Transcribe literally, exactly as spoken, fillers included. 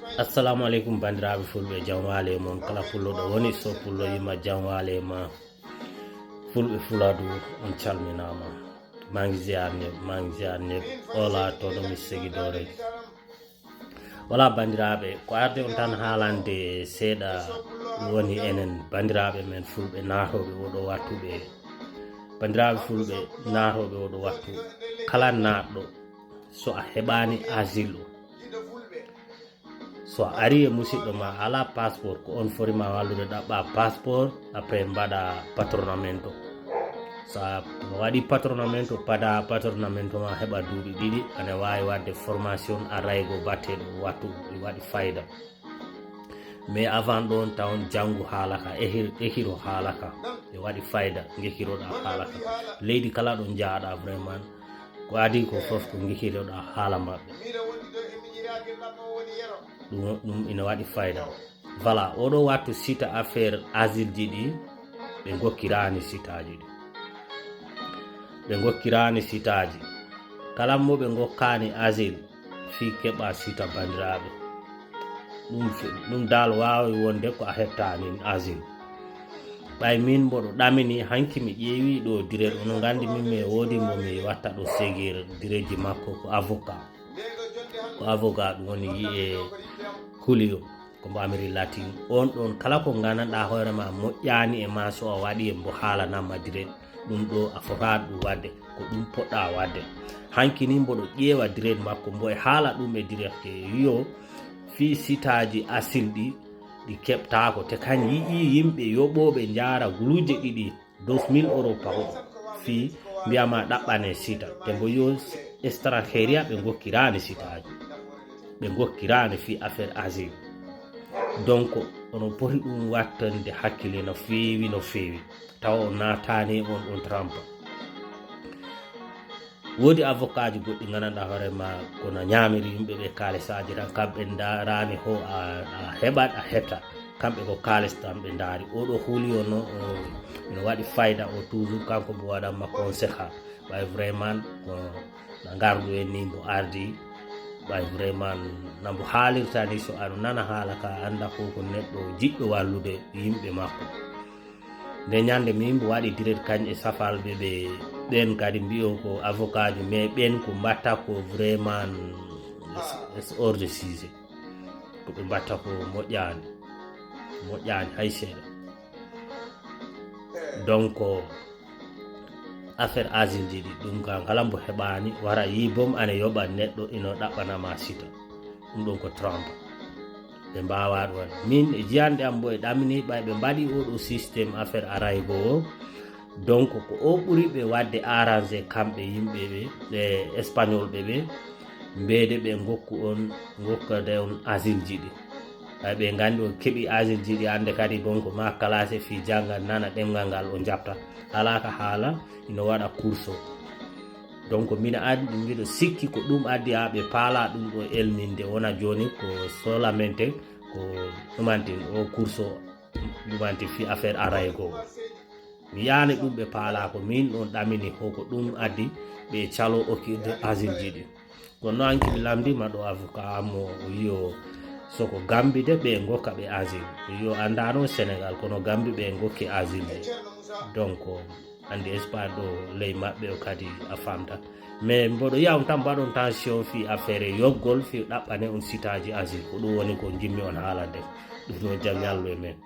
Assalamu aleykum, banndiraaɓe fulɓe, jam waale e mon. Kala pullo ɗo woni, so pullo yima, jam waale e ma. Fulɓe Fuladu, on calminaama. Maa ngi ziar ñëpp, maa ngi ziar ñëpp. Hola todo mis seguidores. Wala, banndiraaɓe, ko arde on tan haalande seeɗa woni enen banndiraaɓe men fulɓe naatooɓe oɗo wattu ɓe. Banndiraaɓe fulɓe naatooɓe oɗo wattu, kala naatɗo, so a heɓaani asile o, so a ari e musiɗɗo ma, a alaa passeport, ko on foti ma wallude, ɗaɓɓa passeport, après mbaɗa patronamento. So a waɗi patronamento, pada patronamento ma heɓa duuɓi ɗiɗi, ana waawi waɗde formation arraigo baɗteeɗo wattu, ɗi waɗi fayda. Mais avant ɗon, tawon janngu haala ka, ehir-, ehiro haala ka, e waɗi fayda, ngekkiroɗa haala ka. Leydi kala ɗo njaaɗa, vraiment, ko adii ko fof ko ngekkiroɗa haala maɓɓe. Ɗum, ɗum ina waɗi fayda. Voilà, oɗo wattu sita affaire asile ji ɗi, ɓe ngokkiraani sitaaji ɗi. Ɓe ngokkiraani sitaaji. Kala mo ɓe ngokkaani asile, fii keɓa sita, banndiraaɓe. Ɗum fe-, ɗum dal waawi wonde ko a heɓtaani asile. Ɓay min mboɗo ɗamini, hanki mi ƴeewi ɗo direct, onon nganndi min mi woodi mo mi watta ɗo seguir directji makko, ko avocat. Ko avocat ɗum woni yi'e Julio, ko mbo Amérique latine. On ɗon kala ko nganndanɗaa hoore ma moƴƴaani e ma, so a waɗi e mbo haalanama direct, ɗum ɗo a fotaa ɗum waɗde, ko ɗum poɗɗa waɗde. Hanki ni mboɗo ƴeewa direct makko, mbo e haala ɗum e direct, yo fii sitaaji asile ɗi, ɗi keɓtaako, te kañ yi'ii yimɓe yoɓooɓe njaara guluuje ɗiɗi, douze mille euros par an, fii mbiyama ɗaɓɓane sita, te mbo yo étrangéria ɓe ngokkiraani sitaaji, ɓe ngokkiraani fii affaire asile. Donc, onon poti ɗum wattande hakkille no feewi, no feewi, tawa on naataani on ɗon trampa. Woodi avocat ji goɗɗi nganndanɗaa hoore ma kono ñaamiri yimɓe ɓe kaalisaaji tan, kamɓe ndaaraani ho a, a heɓat, a heɓta. Kamɓe ko kaalis tan ɓe ndaari. Oɗo Julio no, o, ino waɗi fayda o toujours, kanko mbo waɗan ma conseil ha. Ɓay vraiment ko na ngardu en ni mbo ardi. Ɓay vraiment na mbo haalirta ni, so aɗa nana haala ka, annda ko ko neɗɗo jiɗɗo wallude yimɓe makko. Nde ñande min mbo waɗi direct kañ e safalɓe ɓe, ɓen kadi mbiyo ko avocat ji, mais ɓen ko mbatta ko vraiment c'est hors de sujet. Ko ɓe mbatta ko moƴƴaani, moƴƴaani hay seeɗa. Donc, affaire asile ji ɗi, ɗum ka kala mbo heɓaani, wara yi boom ana yoɓa neɗɗo ino ɗaɓɓanama sita. Ɗum ɗon ko trompe. Ɓe mbaawa ɗum waɗde. Min e jiyanɗe am mbo e ɗamini ɓay ɓe mbaɗi oɗo système affaire arraigo o. Donc, ko o ɓuri ɓe waɗde arrangé kamɓe yimɓe ɓe, ɓe Espagnol ɓe ɓe, mbeede ɓe ngokku on, ngokkade on asile ji ɗi. Ɓay ɓe nganndi on keɓi asile ji ɗi, annde kadi bon ko ma classé fii janngal nana ɗemngal ngal o jaɓta. Alaa ka haala, ino waɗa course o. Donc, mina addi, mbiɗo sikki ko ɗum addi haa ɓe paala ɗum ɗo elminde, wona jooni ko solamente ko ɗumantin o course o, ɗumantin fii affaire arraigo o. Mi yaani ɗum ɓe paala ko min ɗon ɗamini ko, ko ɗum addi ɓe calo okkirde asile ji ɗi. Kono noon hanki mi lamndima ɗo avocat am o, o yi o so ko Gambie de ɓe ngokka ɓe asile. O yi o anndaano Sénégal, kono Gambie ɓe ngokki asile ji. Donc, anndi Espagne ɗo ley maɓɓe o kadi a famta. Mais mboɗo yiya on tan mbaɗon tension fii affaire yoɓgol, fii ɗaɓɓane on sitaaji asile. Ko ɗum woni ko njimmi on haalande. Ɗum ɗo jam yallu e men.